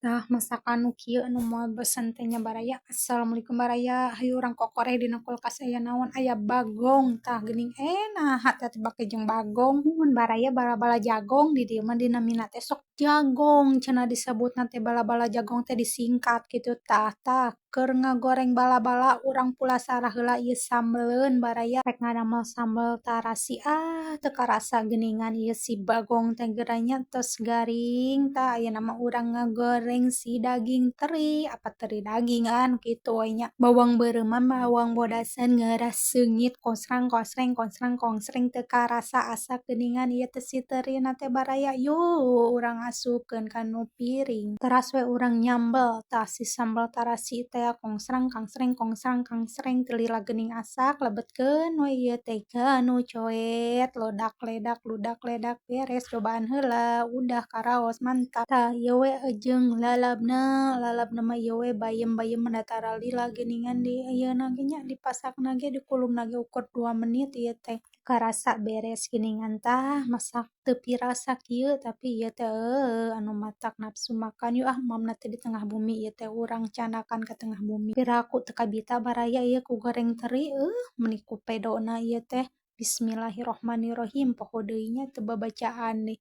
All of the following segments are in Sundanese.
Tah masakan nu kieu anu moal bosen teh nya, baraya. Assalamualaikum, baraya. Hayu urang kokoreh dina kulkas aya naon. Aya bagong tah geuning, naha teh bake jeung bagong. Mun baraya bala-bala jagong di dieu mah dinamina teh sok jagong cenah disebutna teh bala-bala jagong teh disingkat kitu tah. Tah keur ngagoreng bala-bala urang pulasara heula ieu sambeleun, baraya. Rek ngadamel sambel tarasi, ah, teu karasa geuningan ieu si bagong teh geura nya tos garing. Tah ayeuna mah urang ngagoreng si daging teri, apa teri daging an kitu we nya. Bawang beureum bawang bodasan ngeurah seungit kosrang kosreng kosrang kongsreng teu karasa asak geuningan ieu teh si terina teh, baraya. Yuh, urang asupkeun kana piring. Teras we urang nyambel tah si sambel tarasi teh kongsrang kangsreng kongsrang kangsreng teu lila geuning asak, lebetkeun we ieu teh kanu coet lodak ledak ludak ledak beres, cobaan heula udah karaos mantap. Tah ieu we jeung lalabna, lalabna mah ieu we bayem-bayem da tara lila geuningan di ieuna ge nya dipasakna ge dikulumna ge ukur 2 menit ieu teh. Karasa beres geuningan. Tah masak teu pirasa kieu tapi ieu teh anu matak napsu makan. Yuk ah, mamna teh di tengah bumi ieu teh urang candakan ka tengah bumi. Piraku teu kabita, baraya, ieu ku goreng teri, meuni ku pedona ieu teh. Bismillahirrohmanirrohim, poho deui nya teu babacaan deui.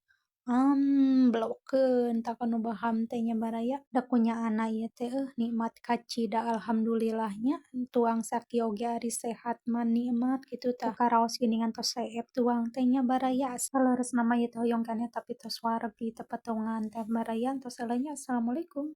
Belokeun tah kanu beungham teh nya, baraya. Da ku nyaahna ieu teh nikmat kacida, alhamdulillah nya tuang sakieu oge ari sehat mah nikmat kitu tah. Karaos geuningan tos seep tuang teh nya, baraya. Saleresna mah ieu teh hoyong keneh tapi tos wareg ieu teh patungan teh, baraya. Tos heula nya, assalamualaikum.